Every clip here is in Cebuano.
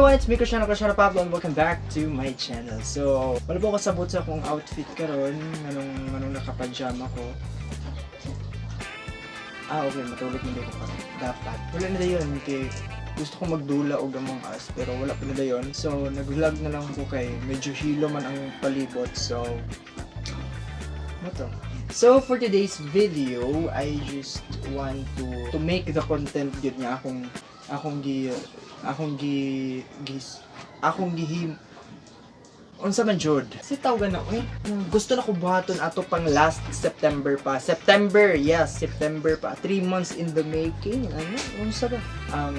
Everyone, it's me, Cristiano Cristiano Pablo, and welcome back to my channel. So, wala po ko sabot sa akong outfit karon, anong nakapajama ko. Ah, okay, matulog na ko karon. Dapat. Wala na dayon kay gusto ko magdula og Among Us pero wala pa na dayon. So, nag-vlog na lang ko kay medyo hilo man ang palibot. So, ano to? So, for today's video, I just want to make the content gyud nga akong gi akong gi, gi akong gihim unsa man jud si tawagan na eh gusto na ko buhaton ato pang last September pa. September, yes, September pa, 3 months in the making. Ano, unsa ba ang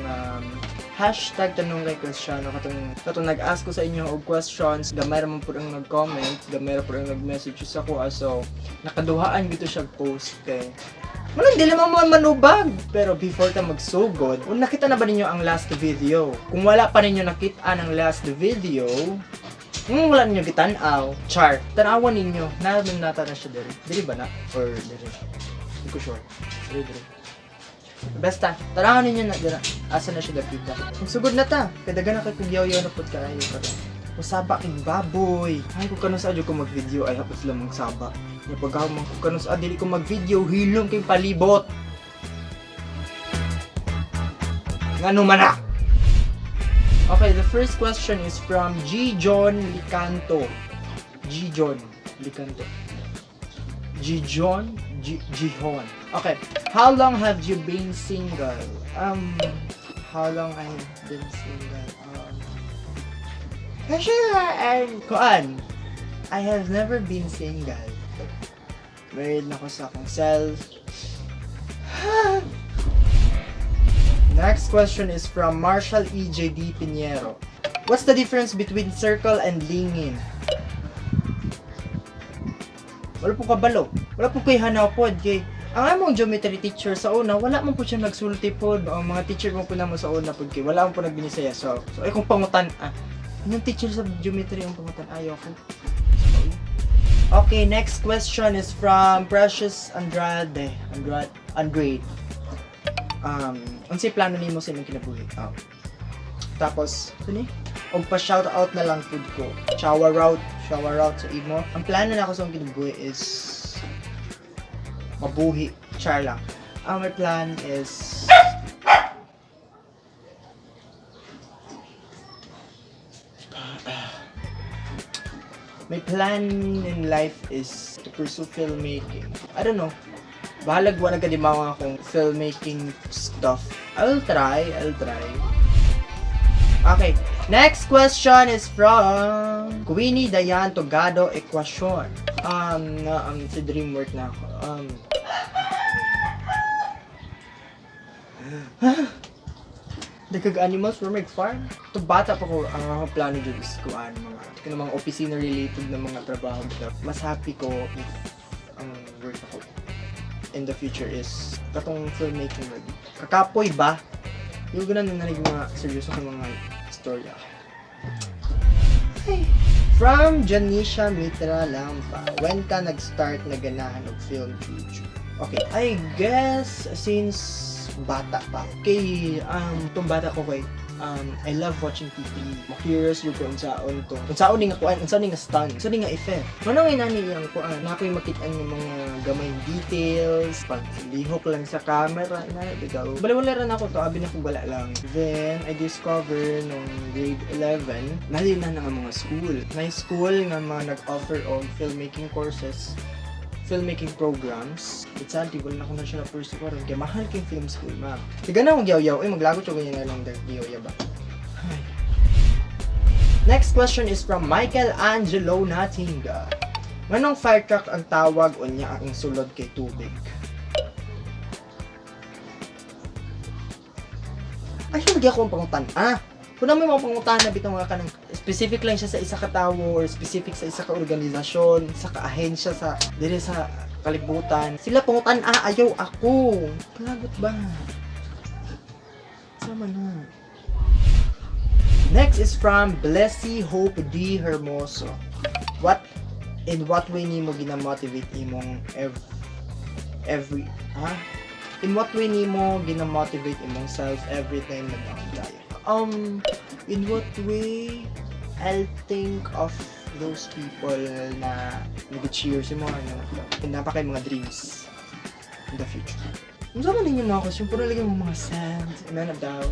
#TanongKayCristiano? Katong nag-ask ko sa inyo og questions, gamay ra man pud ang nag-comment, gamay ra pud ang nag-message sa ako ah. So nakaduhaan gito siya post kay Manong dili man mo manubag. Pero before ta magsugod, kung nakita na ba ninyo ang last video? Kung wala pa ninyo nakita ang last video, kung wala ninyo gitan-aw, char, tan-awan ninyo, naman nata na siya diri. Diri ba na? Or diri? Hindi ko sure. Diri, diri. Basta, tan-awan ninyo na dira. Asa na siya dapita. Magsugod na ta. Kay daghan na kay kung yaw-yaw na pud kaayo karon. Musaba king baboy. Ay, kung kanus adyo ko mag-video, ay hapos sila magsaba. Nga pag man kung kanus dili ko mag-video, hilom kay palibot. Ngano man na? Okay, the first question is from G. John Licanto. G. John Licanto. G. John? G. Gihon. Okay. How long have you been single? How long I've been single? Kasi, and, kuan, I have never been single. Married na ko sa akong self. Next question is from Marshall EJD Pinero. What's the difference between circle and lingin? Wala po kabalo. Wala po kay hanaw pod kay ang among geometry teacher sa una, wala man po siya nagsulti pod. Ang mga teacher mo po namo sa una pod kay wala man po nagbinisaya. So ay kung pangutan ah. Yung teacher sa geometry ang pangutan ayaw ko. Okay, next question is from Precious Andrade. Andrade. Andrade. Unsay plano nimo sa imong kinabuhi? Oh. Tapos, ano ni? Og pa shout out na lang pud ko. Shower out sa imo. Ang plano na ako sa imong kinabuhi is mabuhi. Char lang. Ang my plan is my plan in life is to pursue filmmaking. I don't know. Bahalag wala kadimawa akong filmmaking stuff. I'll try, I'll try. Okay, next question is from Queenie Dayan Togado Equation. Na, sa dream work na ako. Dagkag animals for make farm. To bata pa ko, ang akong plano dyan is kuan mga opisina related na mga trabaho. Mas happy ko if ang work ako in the future is katong filmmaking ready. Kakapoy ba? Yung ganun na naging mga seryoso ka mga istorya. Ay. From Janisha Mitra Lampa, when ka nag-start na ganahan og film future? Okay, I guess since bata pa. Kay tong bata ko kay I love watching TV. Mo-curious yung kung unsaon to. Unsaon ni nga kuan, unsaon ni nga stunt, unsaon ni nga effect. Mano nga nani iyang kuan, na ako'y makit-an ng mga gamay details, pag lihok lang sa camera, na bigaw. Baliwala ra nako to, abi na ko wala lang. Then I discover nung grade 11, nali na nga mga school. Na school nga mga nag-offer og filmmaking courses, filmmaking programs. But sadly, wala na ko na siya na-pursue karon kay mahal kay film school, ma'am. Tiga na akong yaw-yaw. Ay, maglagot siya ganyan na lang dahil yaw ba. Ay. Next question is from Michael Angelo Natinga. Nganong fire truck ang tawag o niya ang sulod kay tubig? Ay, hindi ako ang pangutan. Ah, kung na may mga pangutan na bitong mga kanang specific lang siya sa isa ka tawo or specific sa isa ka organisasyon, sa ka ahensya sa dire sa kalibutan. Sila pangutan ah, ayaw ako. Palagot ba? Sama na. Next is from Blessy Hope D. Hermoso. What in what way nimo gina-motivate imong every ha? In what way nimo gina-motivate imong self every time na down tayo? In what way? I'll think of those people na nag-cheer sa mga ano, napakay mga dreams in the future. Kung saan man ninyo na ako, yung puro lagi mga sad, man daw.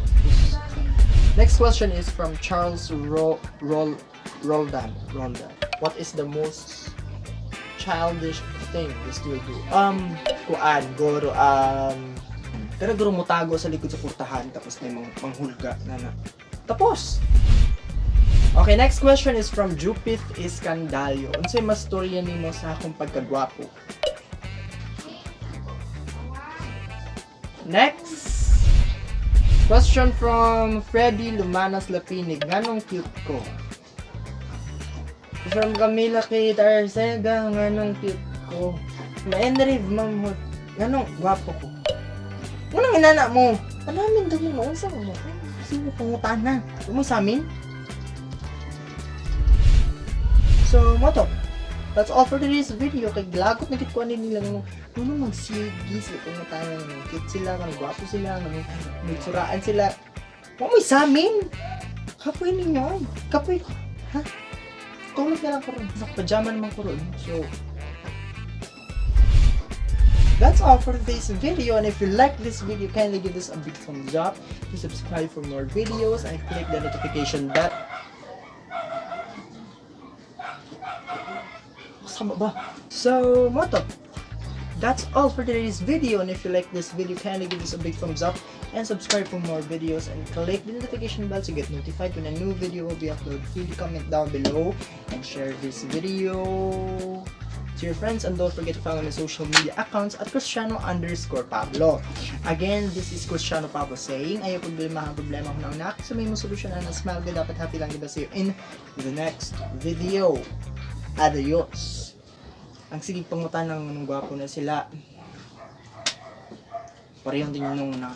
Next question is from Charles Roldan. Roldan. What is the most childish thing you still do? Kuan, goro, pero guro mo tago sa likod sa kurtahan, tapos may mga manghulga na na. Tapos! Okay, next question is from Jupith Iscandalio. Unsay mas storya nimo sa akong pagkagwapo? Next! Question from Freddy Lumanas Lapinig. Nganong cute ko? From Camila K. Tarcega, nganong cute ko? Ma-enrive, ma'am. Nganong gwapo ko? Unang inana mo? Alamin daw mo, unsa mo? Sino pangutana? Mo sa amin? So, mo to. That's all for today's video. Kay glagot na gid ko ani nila nung nung magsigi sila pangutana, nung cute sila, nung gwapo sila, nung nagsuraan sila. Wa mo'y sa amin. Kapoy ninyo ay. Kapoy ko. Ha? Tulog na lang ko ron. Pajama naman ko ron. So, that's all for today's video, and if you like this video, kindly give this a big thumbs up, to subscribe for more videos, and click the notification bell. Sama ba? So, moto. That's all for today's video, and if you like this video, kindly give this a big thumbs up and subscribe for more videos and click the notification bell to get notified when a new video will be uploaded. Feel free to comment down below and share this video to your friends, and don't forget to follow my social media accounts at Cristiano_Pablo. Again, this is Cristiano Pablo saying, ayaw problema ang problema kung nauna sa may mo solusyon na smile ka, dapat happy lang diba? See you in the next video. Adios! Ang sige pangutan ng gwapo na sila. Parehong din nung na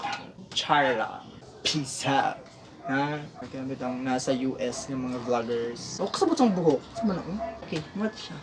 Charla. Peace out. Ha? Kaya bitang nasa US ng mga vloggers. Oh, kasabot ang buhok. Sama na, oh. Okay, what siya?